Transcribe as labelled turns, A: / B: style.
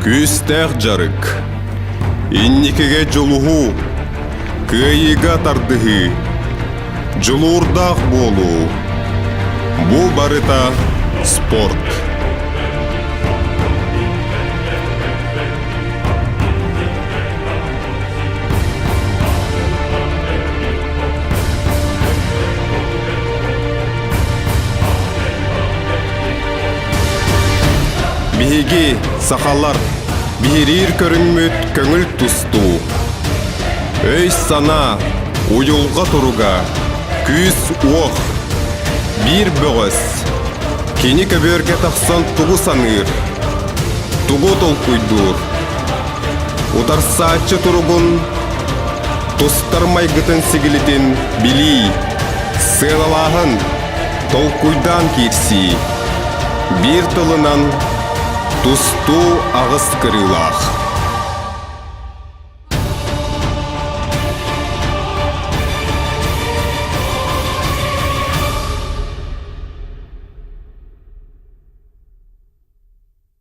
A: Күүстээх дьарык, инникигэ дьулуһуу, кыайыыга тардыһыы, дьулуурдаах буолуу – бу барыта спорт. Биһиги, сахалар, биһириир көрүҥмүт көҥүл тустуу. Өй-санаа, уйулҕа туруга, күүс-уох, биир бөҕөс. Кини көбүөргэ тахсан тугу саныыр, тугу толкуйдуур? Утарсааччы туругун, тустар майгытын-сигилитин билии, сыаналааһын, толкуйдаан киирсии. Биир тылынан, тустуу аҕыс кырыылаах.